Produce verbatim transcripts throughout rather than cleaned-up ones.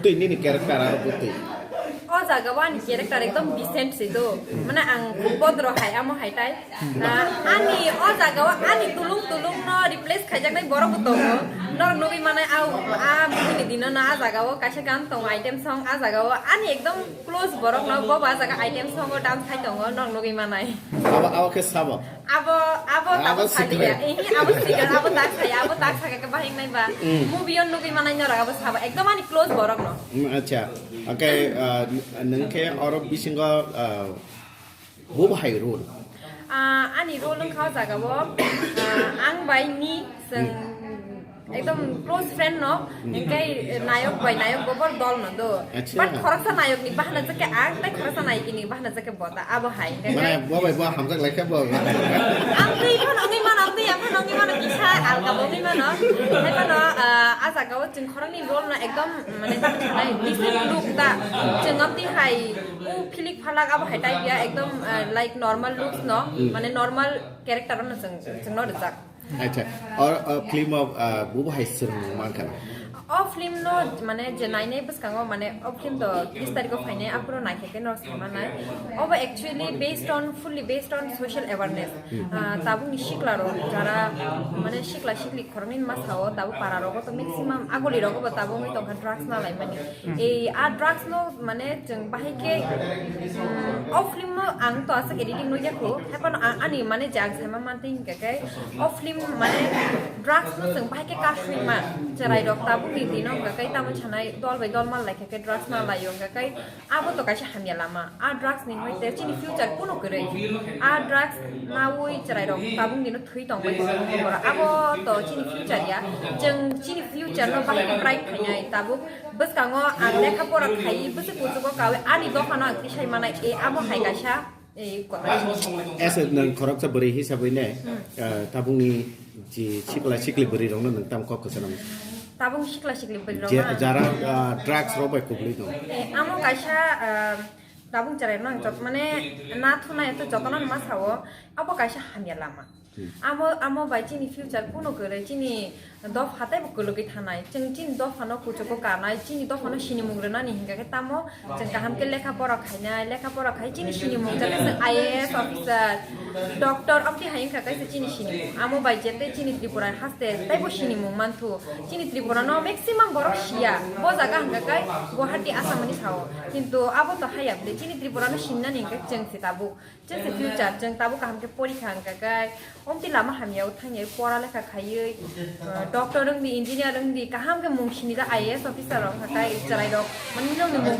Twi nini character aro bwtwi. O jaga o ani character ekdom decent se do. Mane ang khub bodro hai amo hai tai. Ah, ani o jaga o ani tulung tulung no replace khaijaknai borok bo tongo. Norok nugwi manai a, a movie ni dino no a jaga o kaisa gan tongo item song a jaga o ani ekdom close borok no bo ba jaga item song o dance khai tongo norok nugwi manai. Abo, abo khe sabo. Abo, abo Abo tabuk saliya. Secret. Ehi, abo secret, abo tak saya, abo tak saya ke bahing nai ba. Mm. Movie on nugwi manai norok abo sabo. Ekdom ani close borok no. Mm, acha. Okay, uh, nengke oro bisingo, uh, bo bahai role. Ah, ani role wngkha o jaga o, ah, ang bai ni seng Mm. Ekdom close friend no, hingke nayok bai nayok bobor dol no do. Acha. But khoroksa nayok ni bahana jake ang, tei khoroksa nayok ni bahana jake bota, abo hai. Hingke Mane bo bai bo hamjak lai khe bo. Ang tei phano wngwi mano, ang tei phano wngwi mano, kisa alka bo wngwi mano. Hai phano, ah, a jaga o chwng khoroknwi role no ekdom, mane, tamo sanai, decent look ta. Chwng amtwi hai, u philik phalak abo hai type ya, ekdom, ah, like normal looks no, Hmm. mane normal character no chwng, chwng no rijak. Acha, or, uh, film of, uh, bubo hai swrwng mankha. O film no mane je nainai bwskango mane o film do tris tarikh o phainai aphuru naikhe khe no samanai. Obo actually based on, fully based on social awareness. Hmm. Ah, tabukni sikla rok jara mane sikla sikli khoroknwi ma sao tabuk para rogo to maximum aguli rogo bo tabuk wngwi tongkha drugs na laimani. Hmm. Ei a drugs no mane chwng bahai khe, um, o film no ang to aswk editing nukya kho, hai phano ang ani mane je ang saima mantwi hinkha khe o film mane drugs no chwng bahai khe kasui ma cherai rok tabuk ni dino hinkha khe tamo sanai dol bai dol mal laikha khe drugs na laio hinkha khe abo to kaisa hamya lama. A drugs ni hoite chini future kunu kwrwi. A drugs naui cherai rok tabuk ni no thwi tong bai tong abo to chini future ya. Chwng chini future no bahai khe bright khainai tabuk. Bwskango ang lekha pora khaiwi bwswk kuchugo kawi ani dophano ang tisai manai, e, amo hai kaisa, e, kota. As a nwng khoroksa bwrwi hisabwi ne, Hmm. ah, tabukni ji sikla sikli bwrwi rokno nwng tamo kok kwchana? Tabuk sikla sikli bwrwi rok Je-, na? Jara, ah, drugs rok bai kubuli tong. E, amo kaisa, ah, tabuk cherai no ang jot mane na thunai to jotono ma sao, abo kaisa hamya lama. Hmm. Amo, amo bai chini future kunu kwrwi, chini dopha teibo kwlwgwi thanai. Chwng chini dophano kuchugo kanai, chini dophano sinimung rwnani hinkha khe tamo chwng kaham khe lekha pora khainai, lekha pora khai chini sinimung, jate chwng I A S officer, doctor, amtwi hai wngkha khe se chini sinimung. Amo bai jete chini Tripura haste teibo sinimung manthu. Chini Tripura no maximum borok siya. Bo jaga hinkha khe Guwahati, Assam ni sao. Kintu abo to haya bwle chini Tripura no sinani hinkha chwng se tabuk. Chwng se future, chwng tabuk kaham khe porikha wngkha khe, omtwi lama hamya o thangya pora lekha khaiwi, uh, doctor wngdi, engineer wngdi, kaham khe mung sinijak I A S officer rok wngkha khe chwrai rok, mani nokni mung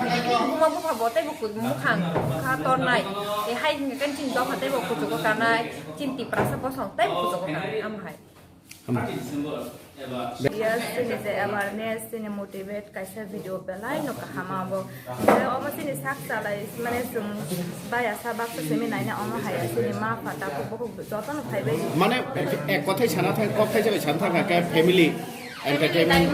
buma bupha bo teibo kut mukhang kha tornai, tei hai hwnkha khe chini dopha teibo kuchugo kanai, chini Tiprasa bosong teibo kuchugo kanai, amo hai. Hama. Yes, chini je awareness, chini motivate kaisa video belai no kaham abo. Omo chini sak chalai, mane chwng baya sa baksa simi naina omo hai chini ma pha takhuk bukhuk joto no phai bai. Mane ek kothai sana thang, kok thaisa bai sana thang khe family entertainment.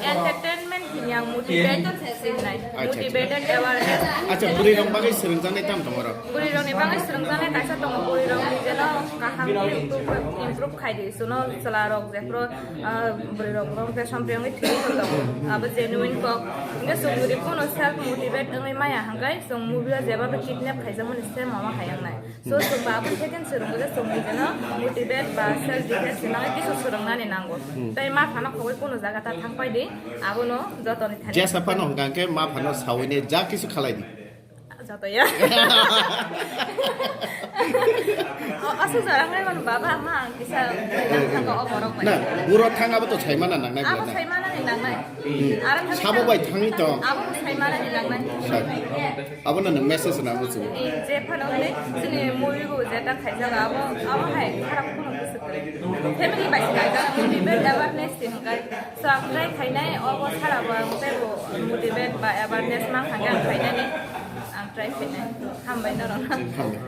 Entertainment hini ang motivate sinai. Acha, acha. Motivated awareness. Acha, bwrwi rok bagwi swrwngjaknai tam tongo rok. Bwrwi rokni bagwi swrwngjaknai kaisa tongo, bwrwi rokni jeno kaham khe improve, improve khai di, suno chwla rok jephuru, ah, bwrwi rok rok je sompri wngwi thwi tongo, abo genuine kok. Hwnkhe chwng jodi kuno self motivate wngwi maya hwnkhe chwng movie o jeba bo kidnap khaijakmani same omo hai wngnai. So, chwng bo abo second swrwngwi je chwng jeno motivate ba self defense nangwi kisu swrwngnani nango. Hmm. Tei ma phano khogwi kuno jaga ta thang pai di, abono jotoni thani. Jesa phano hwnkha hwnkhe ma phano sawini ja kisu khalai di. Joto ya. O, aswk jora wngwi mano baba, ma ang kisa thangkha o borok bai. Na, buro thang abo to saimana nangnai. Abo bwrwkna. Saimanani nangnai. Hmm. Aro thang Sabo bai thangwi to. Abo bo saimanani nangnai. Sai. Abo no nwng message na bo chwng. Eh, je phano hwnwi chini movie bo jeta khaijak abo, abo hai kharap kheno bwswk kwrwi. Family bai se kaijak movie bo awareness se hwnkhai. So ang try khainai obo sara bo ang teibo motivate ba awareness mang thangkhe ang khainani. Ang try khainai. Hambai norokno. Hambai.